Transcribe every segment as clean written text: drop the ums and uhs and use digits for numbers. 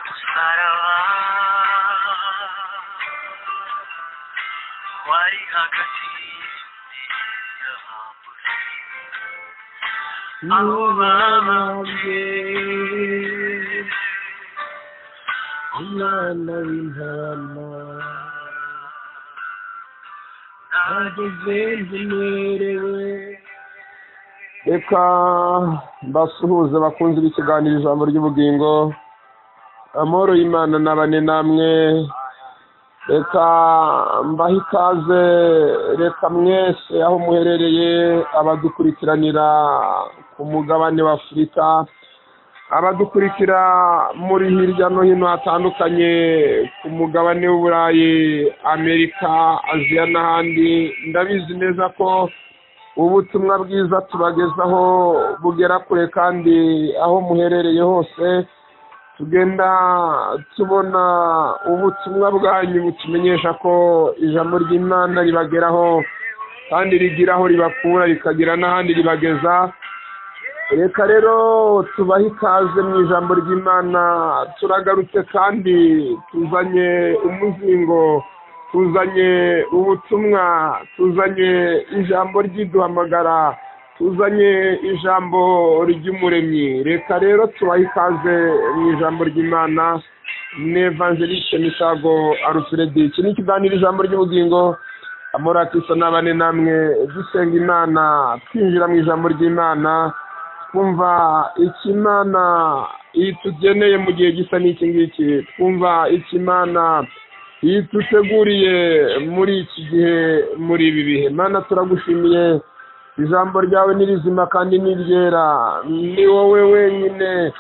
Umusaraba wari hagati aho babambye umwana w'intama ageze ntimerewe. Reka mbasuhuze bakunze b'ikiganiro Ijambo ry'Ubugingo. Amahoro y'Imana n'abane namwe. Reka mbahe ikaze, reka mwese aho muherereye, abadukurikiranira ku mugabane wa Afurika, abadukurikira muri hirya no hino hatandukanye ku mugabane w'Uburayi, Amerika, Aziya n'ahandi. Ndabizi neza ko ubutumwa bwiza tubagezaho bugera kure, kandi aho muherereye hose tugenda tubona ubutumwa bwanyu butumenyesha ko ijambo ry'Imana ribageraho, kandi rigira aho ribakura rikagira n'ahandi ribageza. Reka rero tubahe ikaze mu ijambo ry'Imana. Turagarutse kandi tuzanye umuzingo, tuzanye ubutumwa, tuzanye ijambo ry'iduhamagara, tuzanye ijambo ry'Umuremyi. Reka rero tubahe ikaze mu ijambo ry'Imana. Ni Evangeliste Misago Alfred. Iki ni ikiganiro Ijambo ry'Ubugingo. Amahoro ya Kristo n'abane namwe. Dusenga Imana, twinjira mu ijambo ry'Imana, twumva icyo Imana itugeneye mu gihe gisa n'iki ngiki, twumva icyo Imana ituteguriye muri iki gihe, muri ibi bihe. Mana, turagushimiye, ijambo ryawe ni rizima kandi ni ryera. Ni wowe wenyine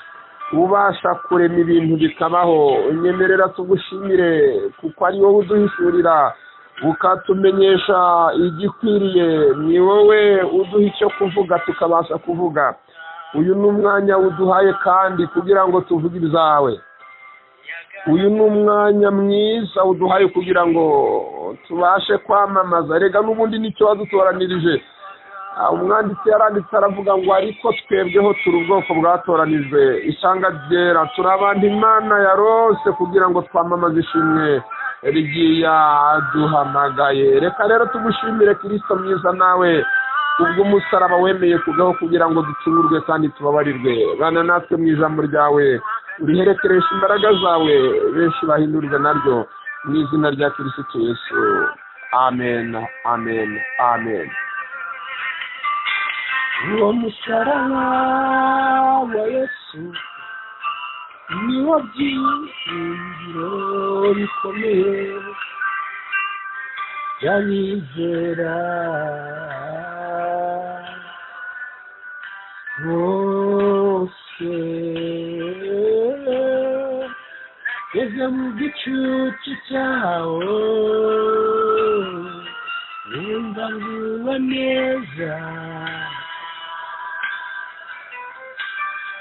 ubasha kurema ibintu bikabaho. Unyemerera tugushimire kuko ari wowe uduhishurira, ukatumenyesha igikwiriye. Ni wowe uduha icyo kuvuga tukabasha kuvuga. Uyu ni umwanya uduhaye kandi kugira ngo tuvuge ibyawe. Uyu ni umwanya mwiza uduhaye kugira ngo tubashe kwamamaza. Rega n'ubundi nicyo wadutoranirije. Umwanditsi yaranditse aravuga ngo ariko twebweho turi ubwoko bwatoranijwe, ishyanga ryera, turi abantu Imana yarose kugira ngo twamamaze ishimwe ryaduhamagaye. Reka rero tugushimire Kristo mwiza, nawe ubwo umusaraba wemeye kugaho kugira ngo ducungurwe kandi tubabarirwe. Bana natwe mu ijambo ryawe, uriherekeresha imbaraga zawe, benshi bahindurwe naryo, mu izina rya Kristo Yesu. Amen, amen, amen. Uwo musaraba wa Yesu niwo byiringiro bikomeye by'abizera bose. Ngeze mu gicucu cyawo, numva nguwe neza,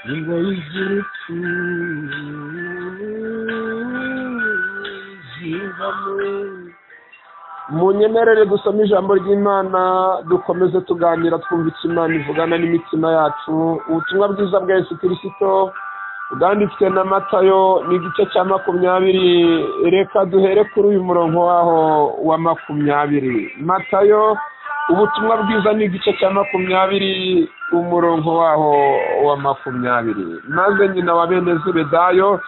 ingoyi z'urupfu zivamo. Munyemerere dusome ijambo ry'Imana, dukomeze tuganira, twumva icyo Imana ivugana n'imitima yacu. Ubutumwa bwiza bwa Yesu Kristo bwanditswe na Matayo ni igice cya 20. Reka duhere kuri uyu murongo waho wa 20. Matayo ubutumwa bwiza ni igice cya 20, umurongo waho wa 20. Maze nyina wa bene Zebedayo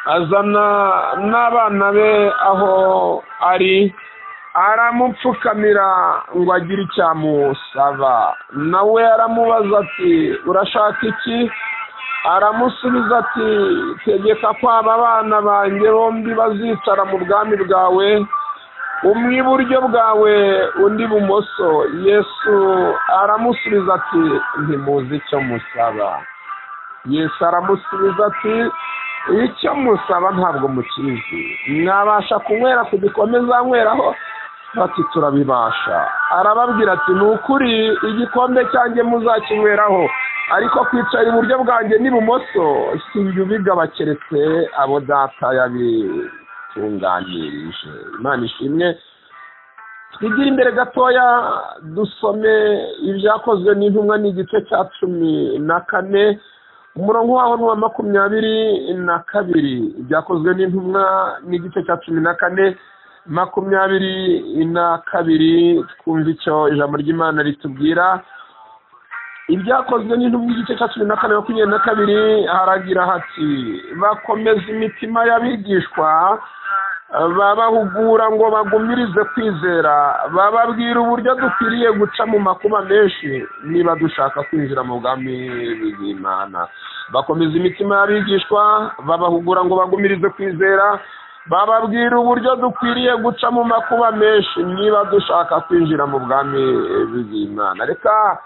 azana n'abana be aho ari, aramupfukamira ngo agire icyo amusaba. Nawe aramubaza ati urashaka iki? Aramusubiza ati tegeka ko aba bana banjye bombi bazicara mu bwami bwawe, umwe iburyo bwawe undi ibumoso. Yesu aramusubiza ati ntimuzi icyo musaba. Yesu aramusubiza ati icyo musaba ntabwo mukizi. Mwabasha kunywera ku gikombe nzanyweraho? Bati turabibasha. Arababwira ati ni ukuri igikombe cyanjye muzakinyweraho, ariko kwicara iburyo bwanjye n'ibumoso sinjye ubigaba keretse abo Data yabitunganirije. Imana ishimwe. Twigire imbere gatoya dusome ibyakozwe n'intumwa n'igice cya 14, Umurongo waho ni uwa 22. Ibyakozwe n'intumwa n'igice cya 14 22, twumva icyo ijambo ry'Imana ritubwira. Ibyakozwe n'intumwa igice cya 14 22 haragira hati: bakomeza imitima y'abigishwa, babahugura ngo bagumirize kwizera, bababwira uburyo dukwiriye guca mu makuba menshi niba dushaka kwinjira mu bwami bw'Imana. Bakomeza imitima y'abigishwa, babahugura ngo bagumirize kwizera, bababwira uburyo dukwiriye guca mu makuba menshi niba dushaka kwinjira mu bwami bw'Imana. Reka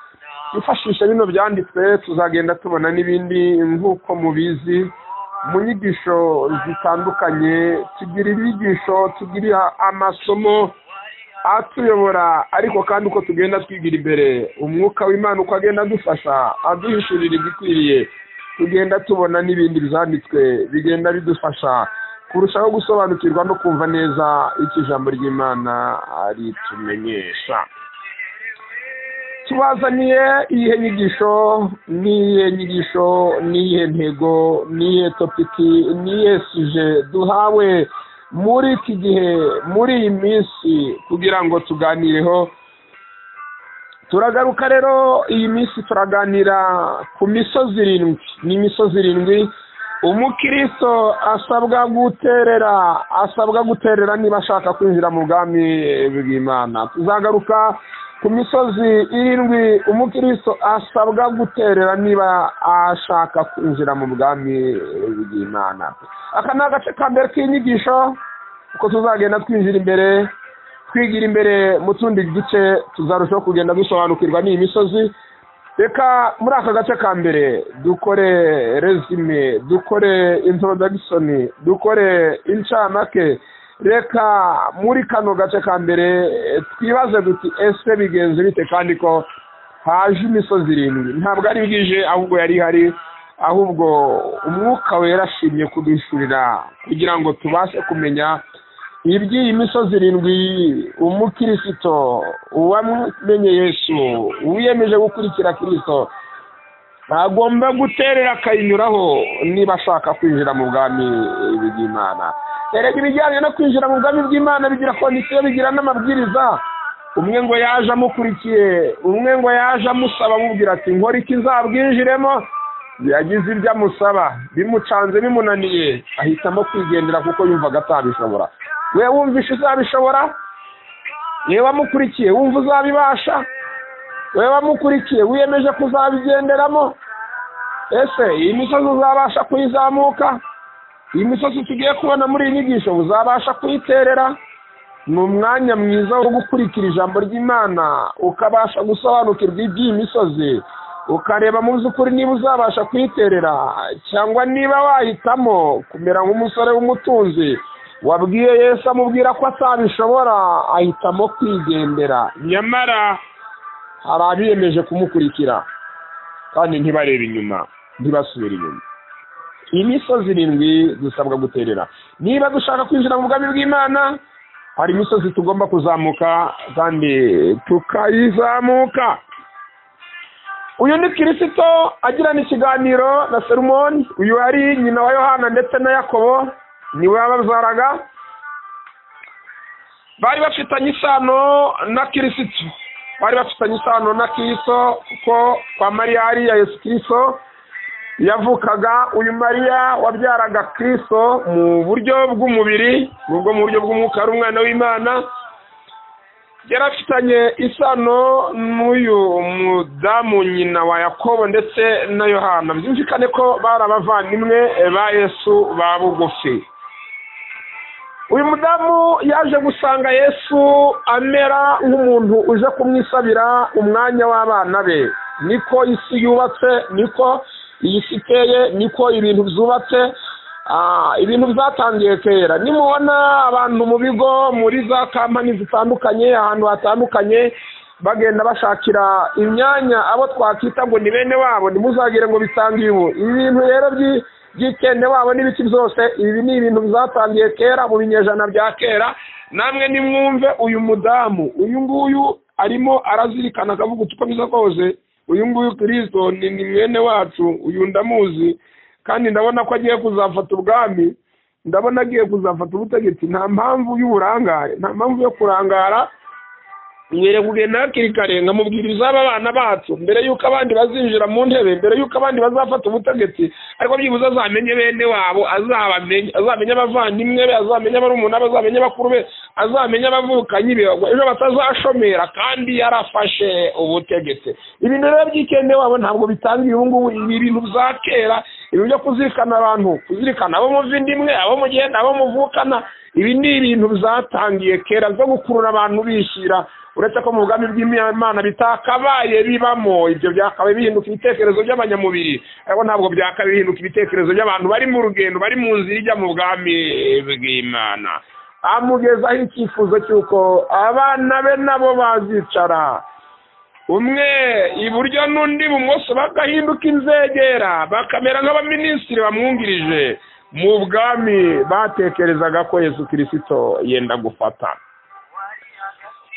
twifashishe bino byanditswe, tuzagenda tubona n'ibindi nk'uko mubizi mu nyigisho zitandukanye. Tugira inyigisho, tugira amasomo atuyobora, ariko kandi uko tugenda twigira imbere, umwuka w'Imana uko agenda adufasha, aduhishurira ibikwiriye, tugenda tubona n'ibindi byanditswe bigenda bidufasha kurushaho gusobanukirwa no kumva neza icyo ijambo ry'Imana ritumenyesha. Tubazaniye iyihe nyigisho, n'iyihe nyigisho, n'iyihe ntego, n'iyihe topiki, n'iyihe suje duhawe muri iki gihe, muri iyi minsi, kugira ngo tuganireho. Turagaruka rero iyi minsi turaganira ku misozi 7. Ni imisozi 7 umukristo asabwa guterera, asabwa guterera niba ashaka kwinjira mu bwami bw'Imana. Tuzagaruka ku misozi 7 umukristo asabwa guterera niba ashaka kwinjira mu bwami bw'Imana. Aka ni agace ka mbere k'inyigisho, uko tuzagenda twinjira imbere, twigira imbere mu tundi duce, tuzarushaho kugenda dusobanukirwa n'iyi misozi. Reka muri aka gace ka mbere dukore resume, dukore introduction, dukore incamake. Reka muri kano gace ka mbere twibaze duti: ese bigenze bite kandi ko haje imisozi 7? Ntabwo ari bwije, ahubwo yari ihari, ahubwo umwuka wera ashimye kuduhishurira kugira ngo tubashe kumenya iby'iyi misozi 7. Umukristo uwamenye Yesu, wiyemeje gukurikira Kristo, agomba guterera akayinyuraho niba ashaka kwinjira mu bwami bw'Imana. Erega ibijyanye no kwinjira mu bwami bw'Imana bigira kondisiyo, bigira n'amabwiriza. Umwe ngo yaje amukurikiye, umwe ngo yaje amusaba, amubwira ati: nkora iki nzabwinjiremo? Yagize ibyo amusaba, bimucanze, bimunaniye, ahitamo kwigendera kuko yumvaga atabishobora. We wumvishe uzabishobora? We wamukurikiye wumva uzabibasha? We wamukurikiye wiyemeje kuzabigenderamo? Ese iyi misozi uzabasha kuyizamuka? Iyi misozi tugiye kubona muri iyi nyigisho uzabasha kuyiterera? Ni umwanya mwiza wo gukurikira ijambo ry'Imana, ukabasha gusobanukirwa iby'iyi misozi, ukareba mu by'ukuri niba uzabasha kuyiterera, cyangwa niba wahitamo kumera nk'umusore w'umutunzi wabwiye Yesu amubwira ko atabishobora, ahitamo kwigendera. Nyamara hari abiyemeje kumukurikira kandi ntibarebe inyuma, ntibasubire inyuma. Imisozi 7 dusabwa guterera niba dushaka kwinjira mu bwami bw'Imana. Hari imisozi tugomba kuzamuka kandi tukayizamuka. Uyu ni Kristo agirana ikiganiro na Salomoni. Uyu ari nyina wa Yohana ndetse na Yakobo, niwe wababyaraga. Bari bafitanye isano na Kristo, bari bafitanye isano na Kristo kuko kwa Mariya ari ya Yesu Kristo yavukaga. Uyu Mariya wabyaraga Kristo mu buryo bw'umubiri, nubwo mu buryo bw'umwuka ari umwana w'Imana, yarafitanye isano n'uyu mudamu nyina wa Yakobo ndetse na Yohana. Byumvikane ko bari abavandimwe ba Yesu ba bugufi. Uyu mudamu yaje gusanga Yesu amera nk'umuntu uje kumwisabira umwanya w'abana be. Niko isi yubatse, niko iyi si iteye, niko ibintu byubatse. Ibintu byatangiye kera. Nimubona abantu mu bigo, muri za kampani zitandukanye, ahantu hatandukanye, bagenda bashakira imyanya abo twakita ngo ni bene wabo, ntimuzagire ngo bitangiye ubu. Ibi bintu rero by'ikende wabo n'ibiki byose, ibi ni ibintu byatangiye kera mu binyejana bya kera. Namwe nimwumve uyu mudamu, uyu nguyu arimo arazirikana akavuga uko biza kose, Uyu nguyu Kristo ni mwene wacu, uyu ndamuzi kandi ndabona ko agiye kuzafata ubwami, ndabona agiye kuzafata ubutegetsi. Nta mpamvu y'uburangare, nta mpamvu yo kurangara. Mwere kugenda hakiri kare nkamubwira ibizaba abana bacu mbere y'uko abandi bazinjira mu ntebe, mbere y'uko abandi bazafata ubutegetsi, ariko byibuze azamenye bene wabo, azabamenye, azamenye abavandimwe be, azamenye barumuna be, azamenye bakuru be, azamenye abavukanyi be, ejo batazashomera kandi yarafashe ubutegetsi. Ibintu rero by'ikende wabo ntabwo bitangiye ubu ngubu, ibi bintu bya kera, ibi byo kuzirikana abantu, kuzirikana abo muvindimwe, abo mugenda, abo muvukana, ibi ni ibintu byatangiye kera byo gukurura abantu bishyira. Uretse ko mu bwami bw'Imana bitakabaye bibamo, ibyo byakabaye bihinduka ibitekerezo by'abanyamubiri, ariko ntabwo byakabaye bihinduka ibitekerezo by'abantu bari mu rugendo, bari mu nzira ijya mu bwami bw'Imana. Amugezaho icyifuzo cy'uko abana be nabo bazicara, umwe iburyo n'undi ibumoso, bagahinduka inzegera, bakamera nk'abaminisitiri bamwungirije mu bwami batekerezaga ko Yesu Kristo yenda gufata.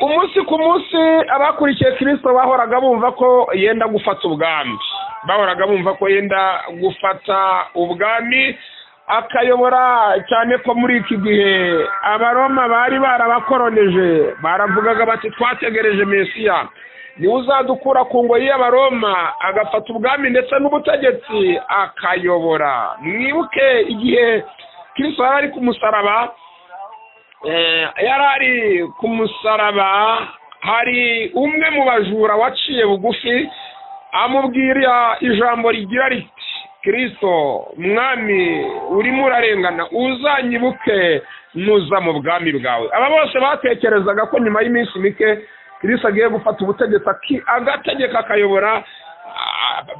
Umunsi ku munsi abakurikiye Kristo bahoraga bumva ko yenda gufata ubwami, bahoraga bumva ko yenda gufata ubwami akayobora, cyane ko muri iki gihe Abaroma bari barabakoroneje, baravugaga bati twategereje Mesiya, niwe uzadukura ku ngoyi y'Abaroma agafata ubwami ndetse n'ubutegetsi akayobora. Mwibuke igihe Kristo yari ari ku musaraba, yari ari ku musaraba, hari umwe mu bajura waciye bugufi amubwira ijambo rigira riti: Kristo mwami urimo urarengana, uzanyibuke nuza mu bwami bwawe. Aba bose batekerezaga ko nyuma y'iminsi mike Kristo agiye gufata ubutegetsi agategeka akayobora,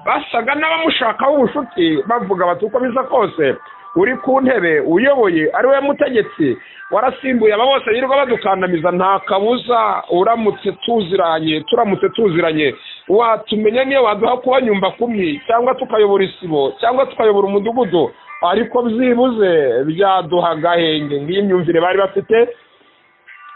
basaga n'abamushakaho ubucuti, bavuga bati uko biza kose uri ku ntebe uyoboye ari we mutegetsi warasimbuye aba bose birirwa badukandamiza, nta kabuza uramutse tuziranye, turamutse tuziranye watumenya niyo waduha kuba nyumba kumi, cyangwa tukayobora isibo, cyangwa tukayobora umudugudu, ariko byibuze byaduha agahenge. Ngiyi myumvire bari bafite.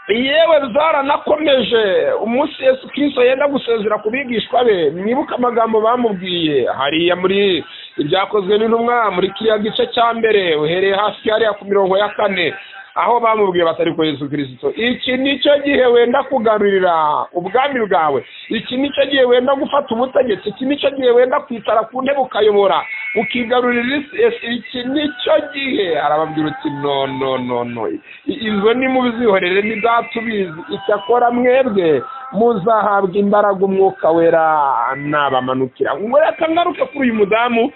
Yewe zaranakomeje umunsi Yesu Kristo yenda gusezera ku bigishwa be. Mwibuke amagambo bamubwiye hariya muri Ibyakozwe n'Intumwa muri kiriya gice cya mbere, uhereye hafi hariya ku mirongo ya 4, aho bamubwiye batari ko Yesu Kristo, iki nicyo gihe wenda kugarurira ubwami bwawe, iki nicyo gihe wenda gufata ubutegetsi, iki nicyo gihe wenda kwicara ku ntebe ukayobora ukigarurira isi, iki nicyo gihe. Arababwira uti no no no no, izo ni mubizihorere, ni Data ubizi, icyakora mwebwe muzahabwa imbaraga Umwuka Wera nabamanukira. Ngo reka ngaruke kuri uyu mudamu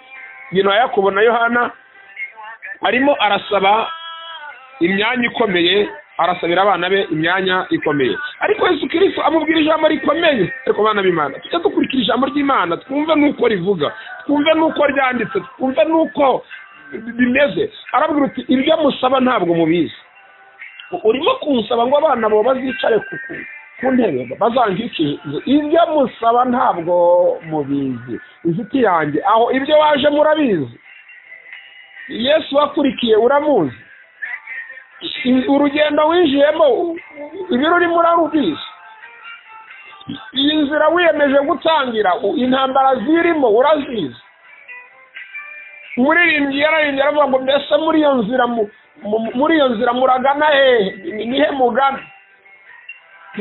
nyina wa Yakobo na Yohana, arimo arasaba imyanya ikomeye, arasabira abana be imyanya ikomeye, ariko Yesu Kristo amubwira ijambo rikomeye. Ariko bana b'Imana, tujye dukurikira ijambo ry'Imana, twumve nuko rivuga, twumve nuko ryanditse, twumve nuko bimeze. Arabwira uti ibyo musaba ntabwo mubizi, urimo kunsaba ngo abana bo bazicare ku ntebe bazankikije, ibyo musaba ntabwo mubizi. Inshuti yanjye, aho ibyo waje murabizi, Yesu wakurikiye uramuzi, urugendo winjiyemo ibiro urimo urarubizi, iyi nzira wiyemeje gutangira, intambara zirimo urazizi. Umuririmbyi yararimbye aravuga ngo mbese muri iyo nzira muri iyo nzira muragana hehe? Nihe mugana?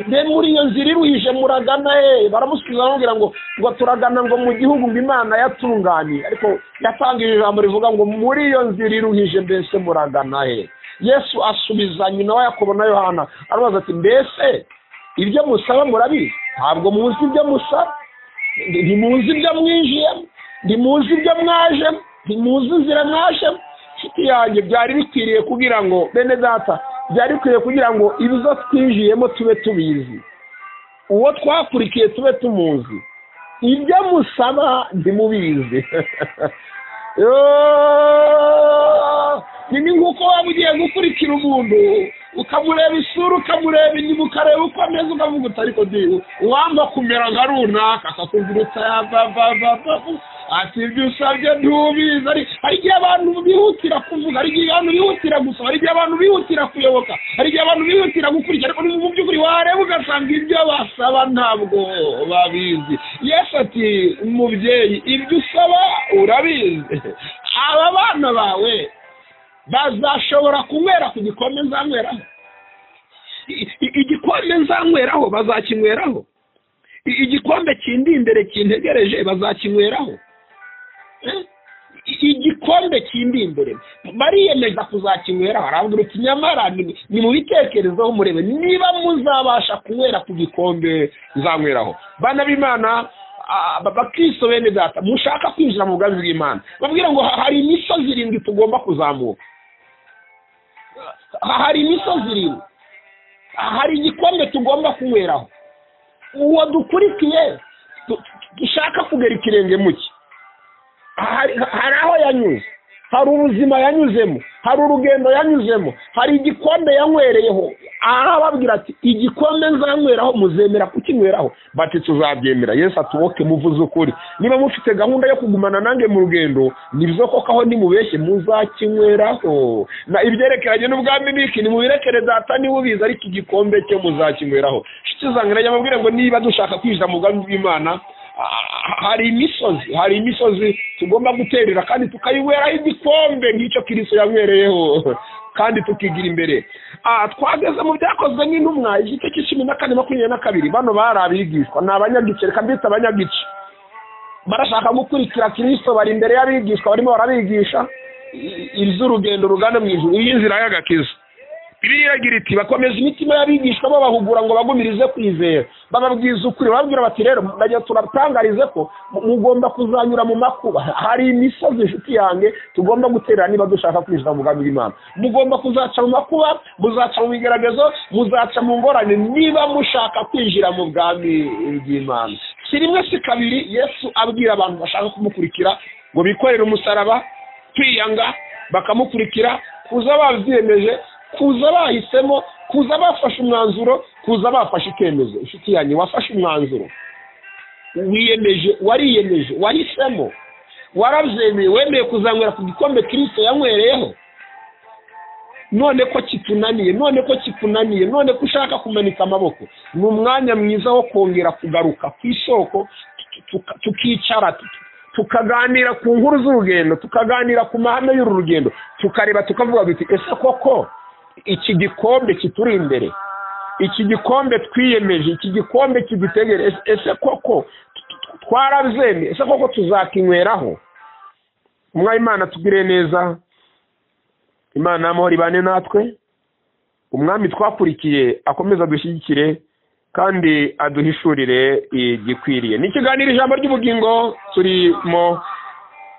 Mbe muri iyo nzira iruhije muragana hehe? Baramusubiza bamubwira ngo turagana ngo mu gihugu ngo Imana yatunganiye. Ariko yatangije ijambo rivuga ngo muri iyo nzira iruhije mbese muragana hehe? Yesu asubiza nyina wa Yakobo na Yohana arabaza ati mbese ibyo musaba murabizi? Ntabwo muzi ibyo musaba, ntimuzi ibyo mwinjiyemo, ntimuzi ibyo mwajemo, ntimuzi inzira mwajemo. Inshuti yanjye, byari bikwiriye kugira ngo bene data, byari bikwiriye kugira ngo ibizo twinjiyemo tube tubizi, uwo twakurikiye tube tumuzi, ibyo musaba ntimubizi. Ni nk'uko waba ugiye gukurikira umuntu ukamureba isura, ukamureba inyuma, ukareba uko ameze, ukavuga uti ariko uwamba kumera nka runaka, akakubwira uti Ati ibyo usabye ntubizi. Hari igihe abantu bihutira kuvuga, hari igihe abantu bihutira gusaba, hari igihe abantu bihutira kuyoboka, hari igihe abantu bihutira gukurikira, ariko mu by'ukuri wareba ugasanga ibyo basaba ntabwo babizi. Yesu ati mubyeyi, ibyo usaba urabizi. Aba bana bawe bazashobora kunywera ku gikombe nzanyweraho? Igikombe nzanyweraho bazakinyweraho? Igikombe kindi imbere kintegereje bazakinyweraho? Igikombe kindi imbere bariyemeza kuzakinyweraho. Arabwira uti nyamara ni mu bitekerezo murebe niba muzabasha kunywera ku gikombe nzanyweraho. Bana b'Imana, Bakristo bene data mushaka kwinjira mu bwami bw'Imana, babwira ngo hari imisozi irindwi tugomba kuzamuka. Hari imisozi irindwi, hari igikombe tugomba kunyweraho. Uwo dukurikiye dushaka kugera ikirenge muke, hari aho yanyuze, hari ubuzima yanyuzemo, hari urugendo yanyuzemo, hari igikombe yanywereyeho. Arababwira ati igikombe nzanyweraho muzemera kukinyweraho? Bati tuzabyemera. Yesu atuboke muvuze ukuri, niba mufite gahunda yo kugumana nange mu rugendo, nibyo koko aho nimubeshye muzakinyweraho. Na ibyerekeranye n'ubwami niki nimubirekere data niwe ubizi, ariko igikombe cyo muzakinyweraho. Inshuti zanjye ndababwira ngo niba dushaka kwinjira mu bwami bw'Imana, hari imisozi, hari imisozi tugomba guterera kandi tukayinyweraho igikombe nk'icyo Kristo yanywereyeho, kandi tukigira imbere. Twageze mu byakozwe n'intumwa igice 14:22. Bano bari abigishwa, ni abanyagice, reka mbita abanyagice. Barashaka gukurikira Kristo, bari imbere y'abigishwa barimo barabigisha iby'urugendo rugana mu ijuru, inzira y'agakiza. Bibiliya iragira iti bakomeza imitima y'abigishwa babahugura ngo bagumirize kwizera, bababwiza ukuri, bababwira bati rero ndagira turatangarize ko mugomba kuzanyura mu makuba. Hari imisozi inshuti yanjye tugomba guterera niba dushaka kwinjira mu bwami bw'Imana. Mugomba kuzaca mu makuba, muzaca mu bigeragezo, muzaca mu ngorane niba mushaka kwinjira mu bwami bw'Imana. Si rimwe si kabiri Yesu abwira abantu bashaka kumukurikira ngo bikorere umusaraba, kwiyanga bakamukurikira, kuza babyiyemeje, kuza bahisemo, kuza bafashe umwanzuro, kuza bafashe icyemezo. Inshuti yanjye, wafashe umwanzuro, wiyemeje, wariyemeje, wahisemo, warabyemeye, wemeye kuzanywera ku gikombe Kristo yanywereyeho. None ko kitunaniye, none ko kikunaniye, none ko ushaka kumanika amaboko, ni umwanya mwiza wo kongera kugaruka ku isoko, tukicara tukaganira ku nkuru z'urugendo, tukaganira ku mahame y'uru rugendo, tukareba tukavuga duti ese koko iki gikombe kituri imbere, iki gikombe twiyemeje, iki gikombe kidutegereje, ese koko twarabyemeye, ese koko tuzakinyweraho? Umwami Imana tugire neza, Imana y'amahoro ibane natwe, umwami twakurikiye akomeza adushyigikire kandi aduhishurire igikwiriye. Ni ikiganiro ijambo ry'ubugingo turimo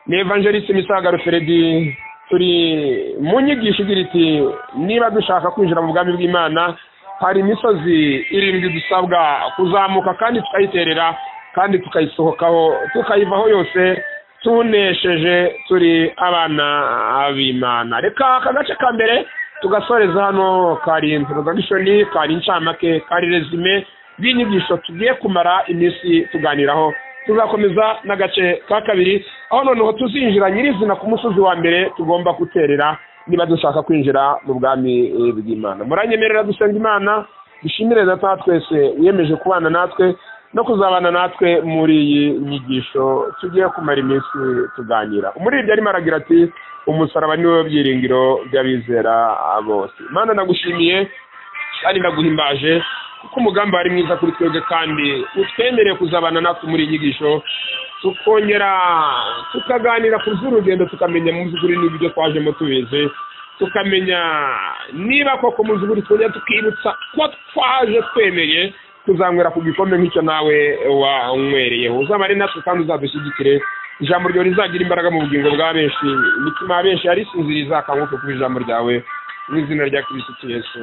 ni Evangeliste Misago Alfred. Turi mu nyigisho igira iti niba dushaka kwinjira mu bwami bw'Imana, hari imisozi irindwi dusabwa kuzamuka kandi tukayiterera kandi tukayisohokaho, tukayivaho yose tunesheje, turi abana b'Imana. Reka aka gace ka mbere tugasoreza hano, kari introduction, kari incamake, kari resume y'inyigisho tugiye kumara iminsi tuganiraho. Tuzakomeza n'agace ka kabiri aho noneho tuzinjira nyirizina ku musozi wa mbere tugomba guterera niba dushaka kwinjira mu bwami bw'Imana. Muranyemerera dusenga Imana, dushimire Data twese wiyemeje kubana natwe no kuzabana natwe muri iyi nyigisho tugiye kumara iminsi tuganira. Umuririmbyi arimo aragira ati umusaraba ni wo byiringiro by'abizera bose. Imana nagushimiye kandi ndaguhimbaje kuko umugambi wari mwiza kuri twebwe kandi utwemereye kuzabana natwe muri iyi nyigisho, tukongera tukaganira ku z'urugendo, tukamenya mu by'ukuri n'ibyo twajemo tubizi, tukamenya niba koko mu by'ukuri twongera tukibutsa ko twaje twemeye kuzanywera ku gikombe nk'icyo nawe wanywereyeho. Uzabane natwe kandi uzadushyigikire, ijambo ryawe rizagira imbaraga mu bugingo bwa benshi, imitima ya benshi yarisinziriye izakanguke ku ijambo ryawe, mu izina rya Kristo Yesu,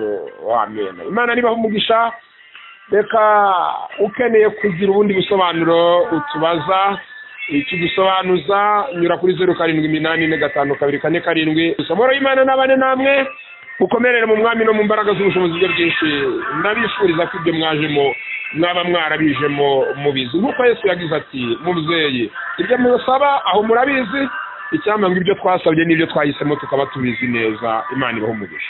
amen. Imana nibaha umugisha. Reka ukeneye kugira ubundi busobanuro utubaza, ikidusobanuza nyura kuri 07845247. Amahoro y'Imana n'abane namwe, mukomerere mu mwami no mu mbaraga z'ubushobozi bwe bwinshi. Ndabifuriza ko ibyo mwajemo Mwaba mwarabijemo mubizi, nk'uko Yesu yagize ati: "Mubyeyi, ibyo musaba aho murabizi." Icyampa ngo ibyo twasabye n'ibyo twahisemo tukaba tubizi neza. Imana ibaho umugisha.